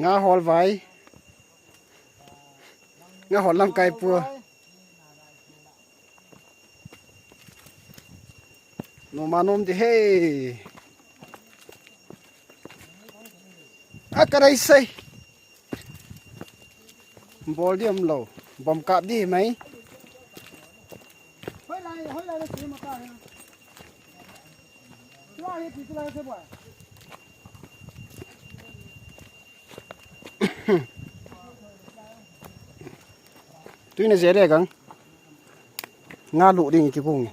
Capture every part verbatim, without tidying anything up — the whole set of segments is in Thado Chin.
Nga hol vai. Nga hol lamkai pu. Noma nom di he. A ka dai sei. Bol di um lou. Bom kap di mai. Tui na jele gang. Nga lu ding ki kung.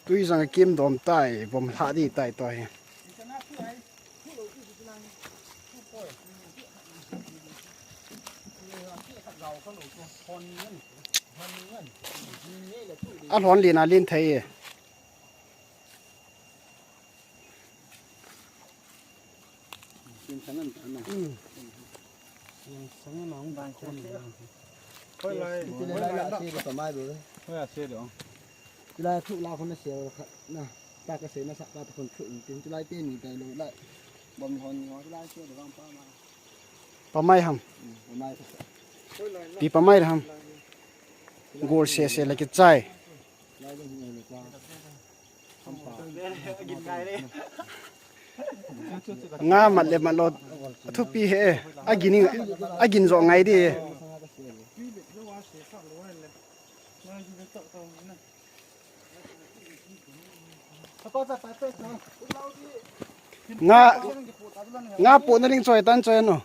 Tui jang kim dom tai, bom hla di tai toi. A lhon lin a lin thei e. Kin sang an ta na. Kin sang an ang bang kin. Hoi lai. Kin lai la se ba ta mai bo. Hoi a se do. Kin lai thu la khun na se kha na. Ta ka se na sa ka ta khun thu in tin kin lai te ni tai lo lai. Bom hon ni ho kin lai se do bang pa mai. Pa mai ham. Pa mai ka sa. Pi pa mai ham. Gol se se la ki chai. Nga mat le mat lo thupi he. Agin, agin jo ngai di. Nga, nga po na ring choi tan choi no.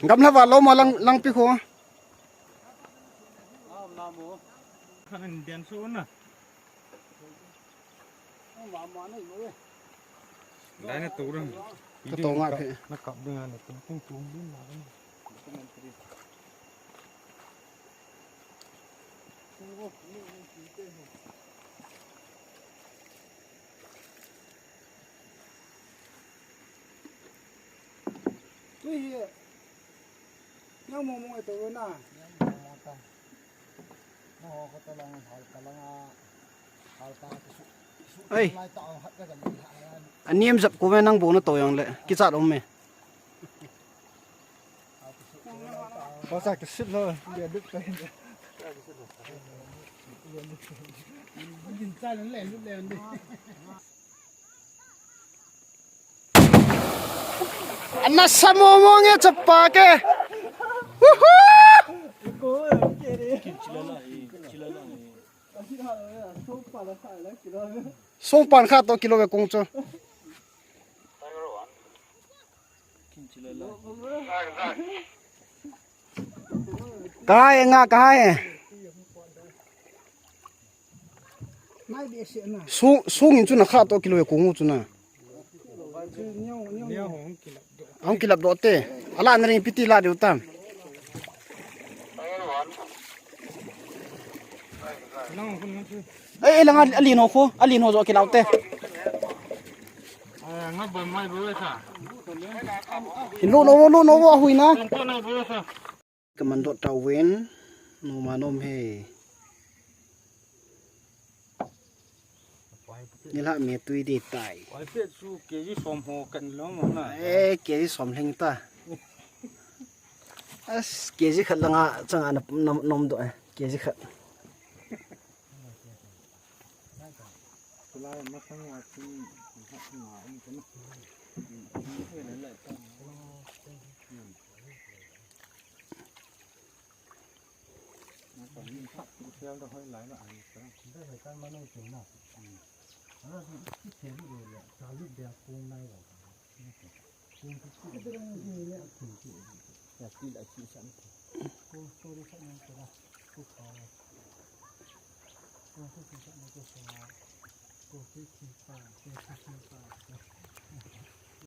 Gamla va lo ma lang, lang pi kho. Lai na tu rang. Ka to nga phe. Na kap ding a na tu tu tu ding na. Tui hi. Yang mo mo ito na. Yang mo mo ta. Mo ko to lang hal ka lang a. Hal ka to su. Ai. Lai ta hat ka gali ha. Aniam jap ko me nang bo na to yang le. Kichat om me. Ko sa kisit lo. Dia duk ka. Din sa le le le. Ana sa mo mo nge chapa ke. Woohoo! Song pan kha to kilo ve kung chu. Kahai nga kahai. Sung, sung in chu na kha to kilo ve kung chu na. Ahung kilap doh te. Ala na ring piti la diu tam. Ei, ei, lang a, alin ho khu, alin ho jo kilau te. Hin lo no, lo no, hui na. Ka man dot tau ven, noma nom he. Ni la me tui di tai. Wai pet su K G som ho kan lo mo na. Eh, K G som lhing ta. As, K G khat langa changa na, na nom do eh. K G khat. Tulai masang a chi ha na um kan.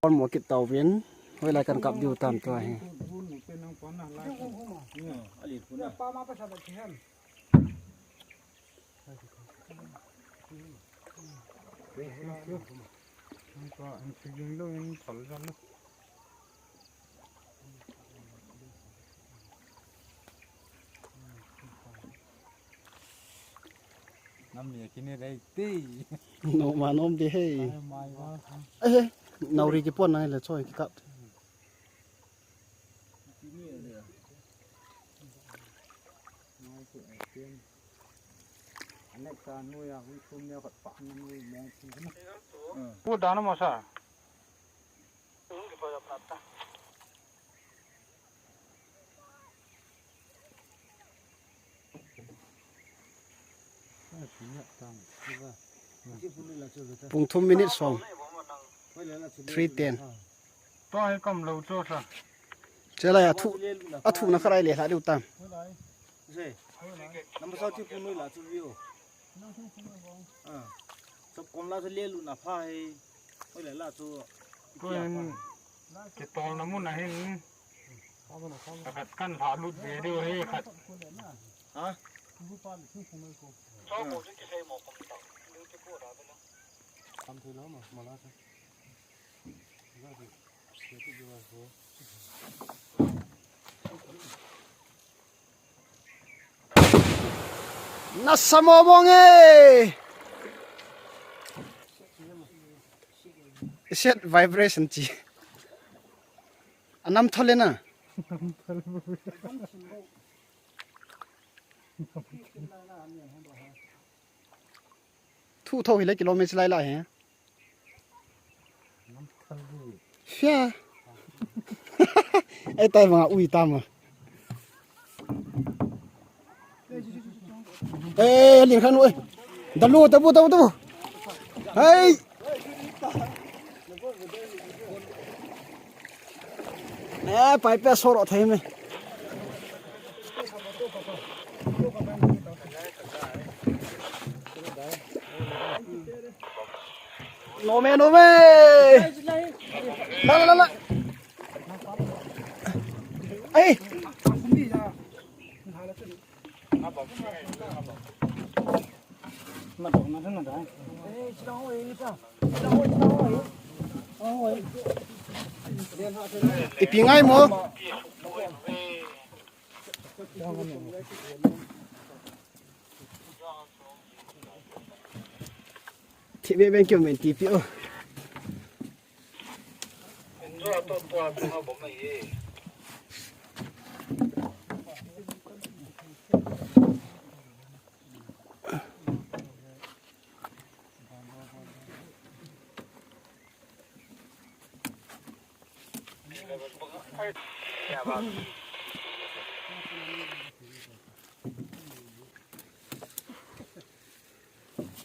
Kon mo kit tauvin, hoilai kan kap diu tam tua hi. Nam ye kini rei ti. No ma nom de hei. Ai, mai wa. Eh, nauri ki pon nang le choi ki kap. Pu dana masa. Pung thum minute som. Three ten. Tua hi kam lo chu sa. Chelai a thu, a thu na kharai le hla diu tam. Number sa ti pung noi la chu view. Ah. Chop kom la chu le lu na pha hi. Oi la la chu. Tua hin kitol na mun a hin. Khat kan lha lut ve diu hi khat. Ha? Nasa mo bong e. Set vibration chi. Anam thole na. Thu tho hi le kilometer lai lai he. Fia. Ai tai ma ui ta ma. Eh, lin khan ui. Dalu, dabu, dabu, dabu. Hai. Eh, pai pe soro thei me. No me, no me. La, la, la, la. Ai. Ipi ngai mo. Thi be ben kyo men ti pi o.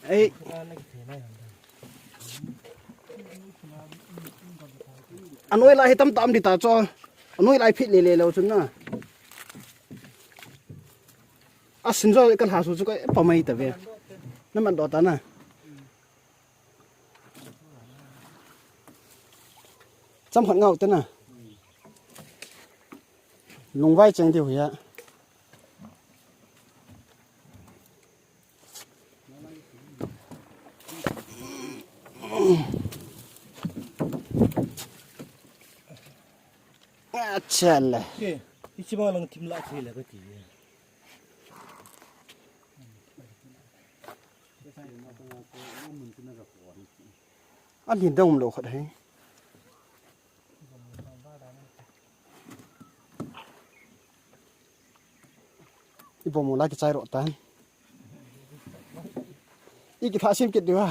Ei. Anoi lai hi tam tam di ta cho. Anoi lai phit le le lo chun na. A sin jo ka lha su chu ka pa mai ta ve. Na man do ta na. Cham khat ngau te na. Lungvai cheng diu hi a. Acha le. Ke, ichi ma lang thim la chi le ka ti. A lin dong lo khat hai. I bom la ki chai ro tan. I ki tha sim kit diwa.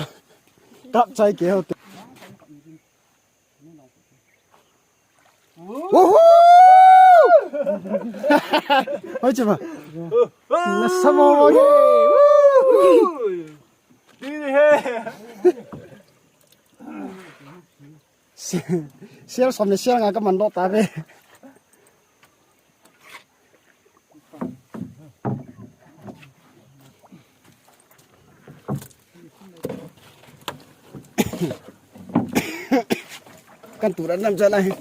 Kap chai ke ho. Woohoo! Hoi chima. Na samo mo ye. Woohoo! Ti he. Share som le share nga ka man do ta ve. Kan tu ran nam jana hi.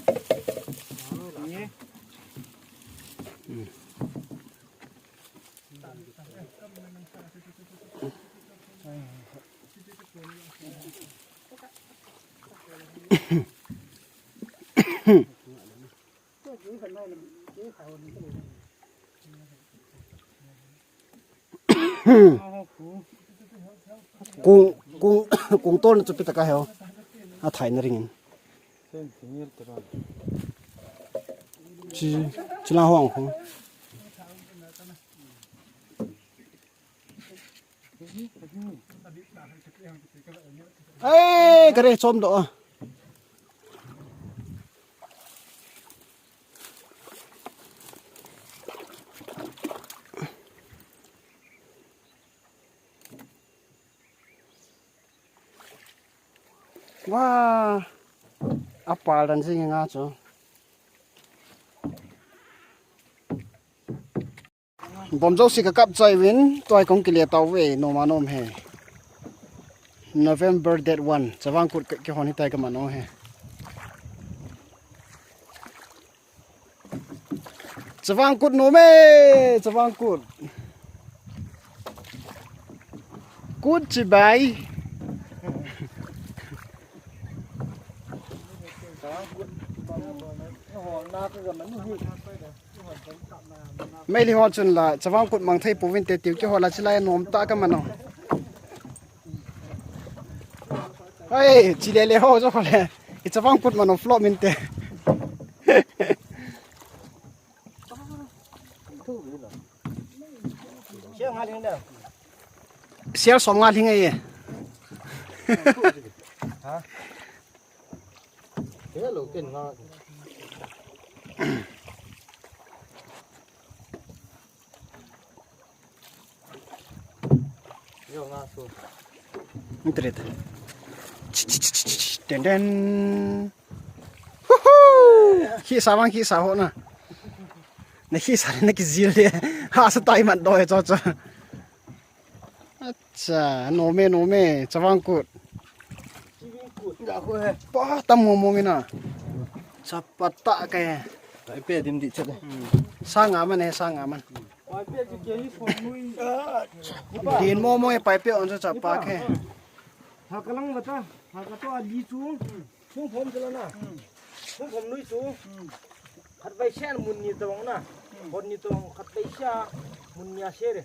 Kung, kung, kung tol na chu pi taka heo. A thai na ringin. Chi, chi la hong hong. Ei, kare chom do. Wah, apal dan jing nga chu. Bom jouse ka kap chai uvin, tua hi kong kile tauve, nom a nom e. November date one, Chavang Kut ka, kihon hitia ka man u e. Chavang Kut nom e, Chavang Kut. Kut chibai. Meili ho chun la, Chavang Kut mang thei pouvinte tiu, keiho la chilai nom tah ka man u. Hei, chi le le ho jo le. I Chavang Kut man u flop min te. Sial som nga lhing e. Ha? Hello, ken nga. Yo, nga su. Ni tret. Ten ten. Huhu! Khi sa vang, khi sa ho na. Na khi sa na ki zil le. Ha sa tai man do e cho cho. Acha, nom e, nom e, Chavang Kut. Pa, tam mo mo mina. Chapa ta ke. Pai pe dim di chet. Hmm. Sa nga man e, sa nga man. Din mo mo e, pai pe on sa chapa ke. Ha ka lang bata, ha ka to a di chu. Sung phom chala na. Sung phom nui chu. Khat bai sian mun ni tawng na. Hon ni tawng khat bai sia mun ni a se re.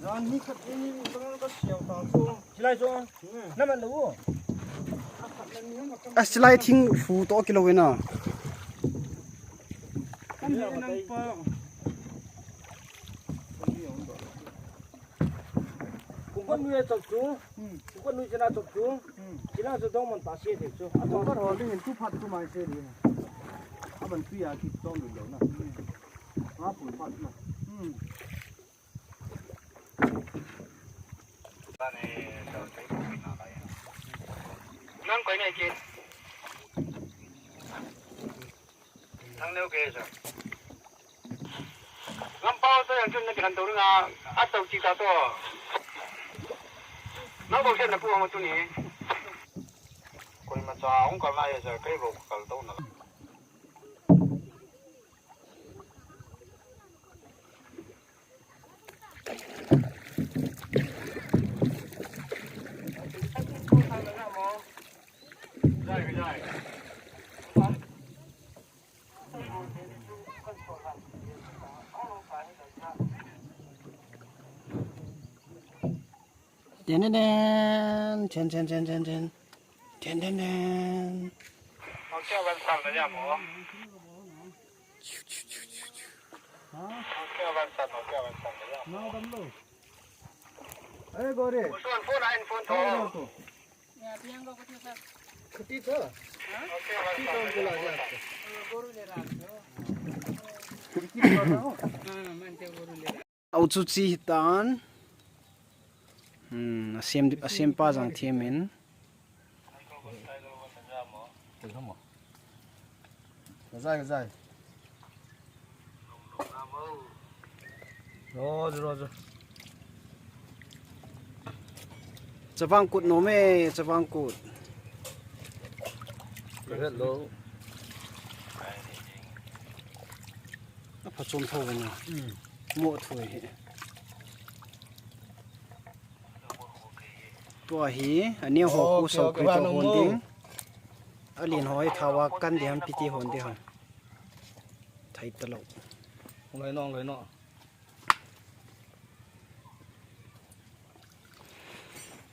Jan ni khat ni ni tawng ka siau ta chu. Silai chu. Na man lo. A silai thing fu to kilo ina. Kan ni nang pa. Kungkon nui a chok chu. Hmm. Kungkon nui chana chok chu. Hmm. Chana chu dong man ta se thei chu. A dong kan hol ding in tu phat tu mai se ding. A ban tu ya ki tong ding lo na. Hmm. A pun phat na. Hmm. Nang koi nei ki. Nang neu ke sa. Ngam pau to yang chun na kihan to nga, a to chi ta to. Nang bo sen na pu ang tu ni. Koima cha ong kal na ye sa, kai bo kal to na. Ten ten ten, ten ten ten ten ten. Ten ten ten. Okay, avanzar na ya mo. Okay, avanzar, okay, avanzar na ya mo. Hey, Gore. Usun phone, ain phone to. Au chu chi hitan. Hmm, asem, asem pa jang thiam in. Kazai, kazai. Roger, roger. Chavang Kut nom e, Chavang Kut. Ka het lou. A pha chom tho ve na. Mo thui hi. Tua hi, a neo ho khu so kri to hon ding. A lin ho hi thawa kan ding ham piti hon ding ham. Thei ta lou. Loi no, loi no.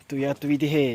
Tui a tui di he.